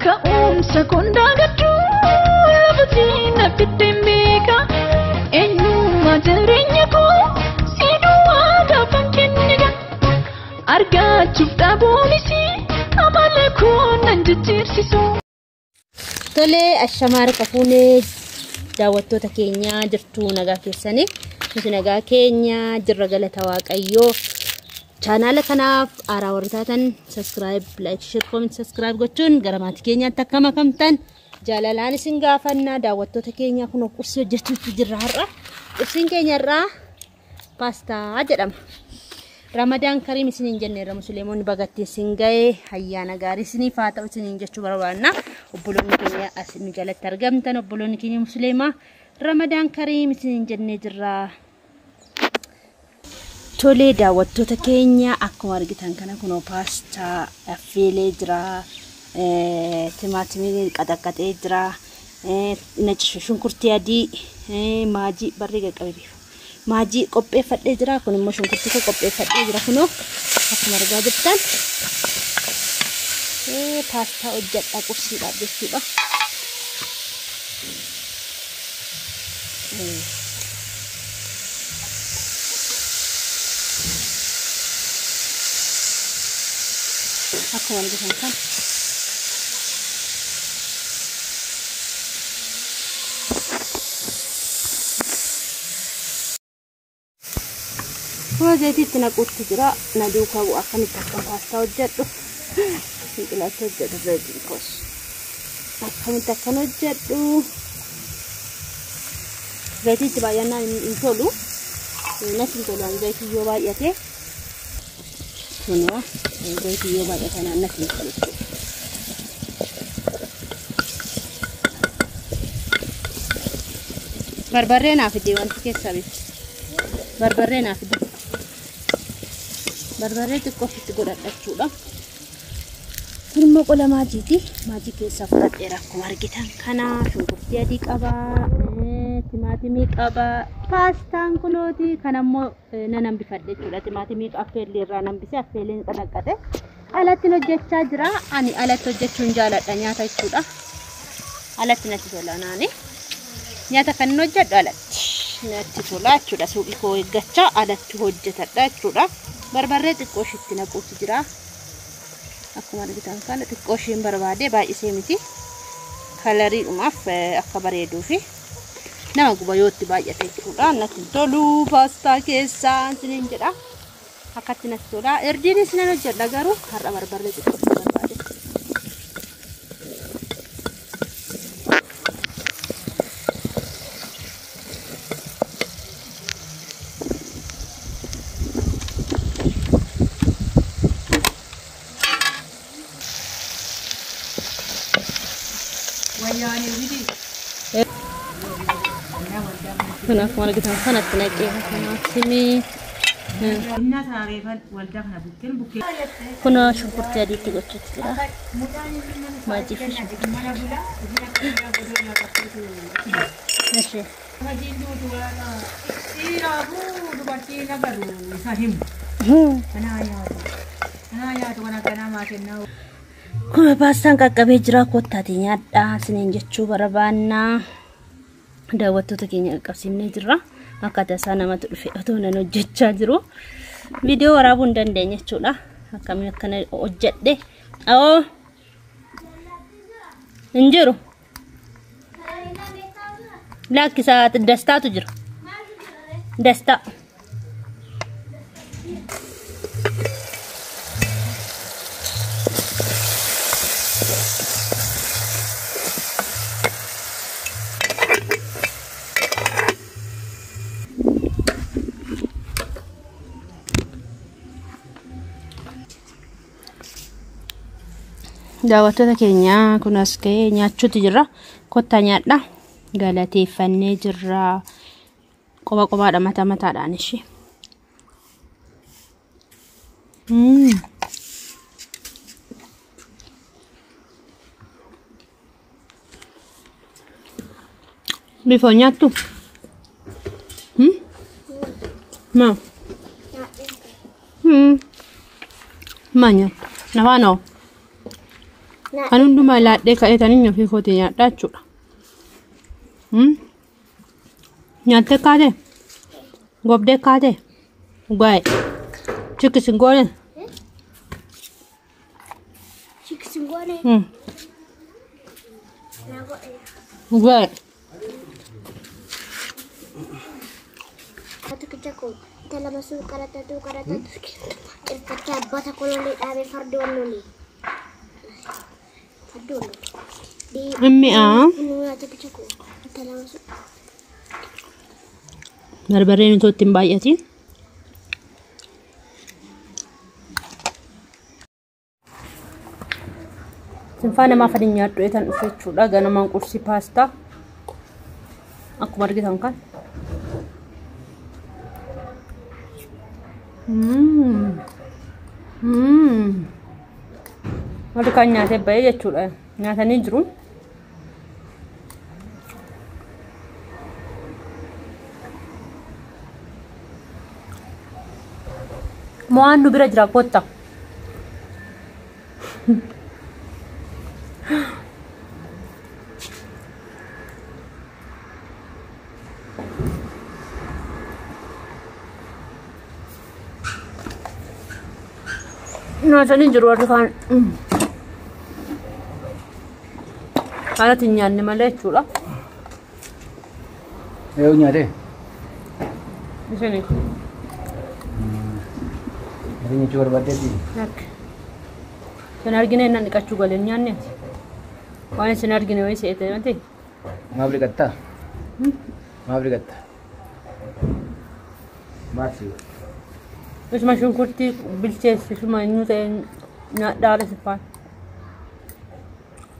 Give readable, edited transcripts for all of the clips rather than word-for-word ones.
Ka'umsa kondaa gadduu lafatiin abidden beeka eenyummaa jireenya koo si duwwaa gaafan kenniga argachuuf dhabuunis amala koo nan jijjiirsisu. Tolee, ashamaa harka fuunee daawwattoota keenyaa jirtu nagaa keessanii nuti nagaa keenya jirra galata waaqayyoo. Chaanaala kanaaf haaraa warri taatan subscribe, like, share, comment, subscribe gochuun gara maatii keenyaatti akka makamtan jaalalaan isin gaafanna. Daawwattoota keenya kun qursii hojjechuutti jirra har'a. Qursiin keenya irraa paastaa jedhama. Ramadaan Kariim isiniin jenneerra musliimonni bagattiin isin ga'ee ayyaana gaarii isiniif haa ta'u isiniin jechuu barbaanna. Obboloonni keenya as nu jalatti argamtan obboloonni keenya musliimaa Ramadaan Kariim isiniin jennee jirra. Tolee daawwattoota keenya akkuma argitan kana kunoo paastaa affeelee jira. Timaatimii qaxaqqaxee jira. Shunkurtii adii maajii barree qaqqabe bifa. Maajii qopheeffadhee jira. Kun immoo shunkurtii koo qopheeffadhee jira kunoo akkuma argaa jirtan. Paastaa hojjedha qursiidhaaf jechuudha. Akkuma argitan kana. Kuma zayitiitti naquutti jira. Na duukaa bu'aa akkamitti akka paastaa hojjedhu. Biqilaatti hojjedhu zayitiin koos. Akkamitti akkan hojjedhu. Zayitiitti baay'inaan hin tolu. Natti hin tolu zayitii yoo baay'ate. Kunoo zayitii yoo baay'ate natti hin tolu jechuudha. Barbarree naa fidee wanti keessaa bifa. Barbarree naa fidee. Barbarree xiqqoo ofitti godhadha jechuudha. Kun immoo qola maajiiti. Maajii keessaa fudhadheera akkuma argitan kana shunkurtii adii qaba, timaatimii qaba, paastaan kunooti. Kan ammoo nan hambifadhe jechuudha. Timaatimii affeellee irraa hambisee affeelleen qadaqqate. Alatti hojjechaa jira. Ani alatti hojjechuun jaaladha nyaata jechuudha. Alatti natti tola naani. Nyaata kan inni hojjedhu alatti natti tola jechuudha. Suuqii koo eeggachaa alatti hojjetadha jechuudha. Barbarree xiqqoo ishiitti naquutu jira. Akkuma argitan kana xiqqoo ishiin barbaade baay'isee miti. Kalariidhumaaf akka bareeduufi nama guba yoo itti baay'ate jechuudha. Natti tolu paastaa keessaa isiniin jedha. Akkatti natti tola. Irdiinis nan hojjedha garuu har'a barbarree xiqqoo ishii barbaade. Kun akkuma argitan kanatti naqee timaatimii. Kun shunkurtii adiitti gochuutti jira. Maajii fi shunkurtii. Kun paastaan qaqqabee jira kottaati nyaadhaa isiniin jechuu barbaanna. Daawwattoota keenya qaqqabsiifnee jirra. Akkaataa isaa namatu dhufe otoo nan hojjechaa jiru. Viidiyoo waraabuu hin dandeenye jechuudha. Akkamiin akkana hojjedhe. Awoo hin jiru. Lakkisaa dastaatu jira. Dastaa. Daawwattoota keenya kun as ga'ee nyaachuutu jira. Kottaa nyaadha. Galateeffannee jirra. Qoba qobaadha mataa mataadhaan ishee. Bifoo nyaattu? Maa? Maal nyaattu? Nafaan hoo? Kan hundumaa laadhee ka'eetanii ofii kootii nyaadhaa jechuudha. Nyaattee kaatee? Gobdee kaatee? Gaa'e. Chikkis hin goone? Chikkis hin goone? Gaa'e. Tokkicha koo intala masuu qaratatu qaratatu cirfacha abbata kololee dhaabee fardi wallolee. Fardi wallolee. Hin mi'aa. Tokkicha koo intala masuu. Barbareen itoo itti hin baay'atiin. Sinfaa namaa fadhi nyaadhu eetan dhufe jechuudha. Ganamaan qursii paastaa. Akkuma argitan kan. Warri kaan nyaatee bahee jechuudha. Nyaatanii jiru. Mo'aan nu bira jira kotta. Nyaatanii jiru warri kaan. Kanatti hin nyaanne malee jechuudha. Yoo nyaate? Isheen. Nyaata nyaachuu barbaaddeetti? Lakki. Isin argine innaan dhiqachuu galee nyaanne ati. Waan isin argine wayii se'ete miti. Maaf dhiqattaa? Maaf dhiqatta? Maaf si? Isuma shunkurtii bilcheessi isuma inni ta'e nyaadhaa haala siffaan.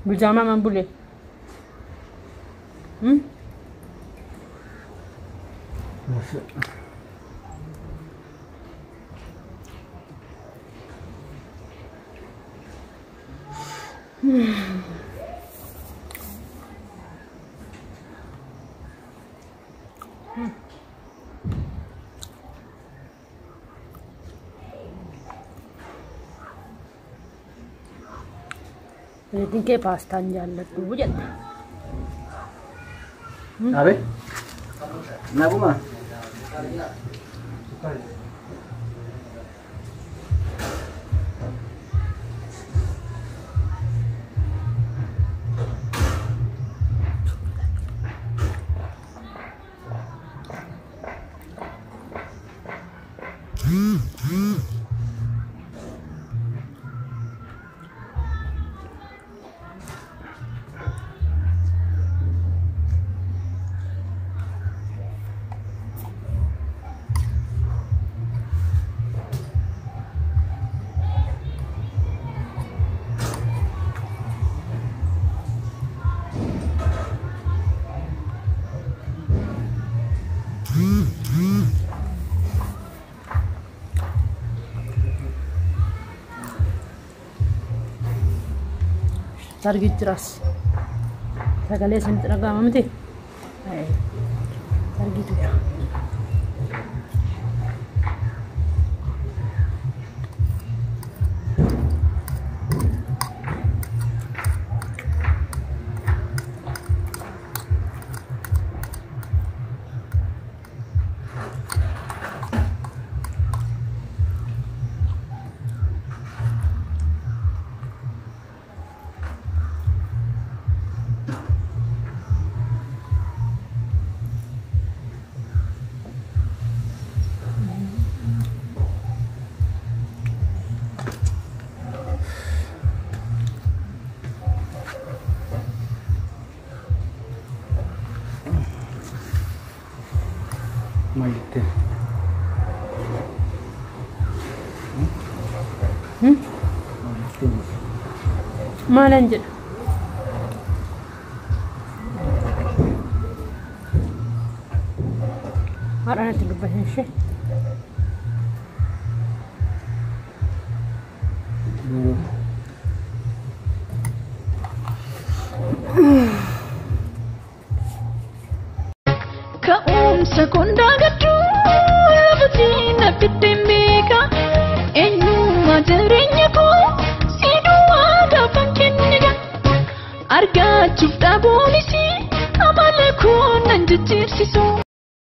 Bijaamaa man bule. Niitiin kee paastaan jaalladhu jette. Abe? Naguma? Sargi jiras. Sagalee isinitti dhaga'ama miti? Sargiitu jira. Maal jettee? Maal jettee? Maalan jedha? Haadha natti dubbatan ishee. Ka'umsa kondaa gadduu lafatiin na fiddeen beeka eenyummaa jireenya. Argachuuf dhabuunis amala koo nan jijjiirsisu.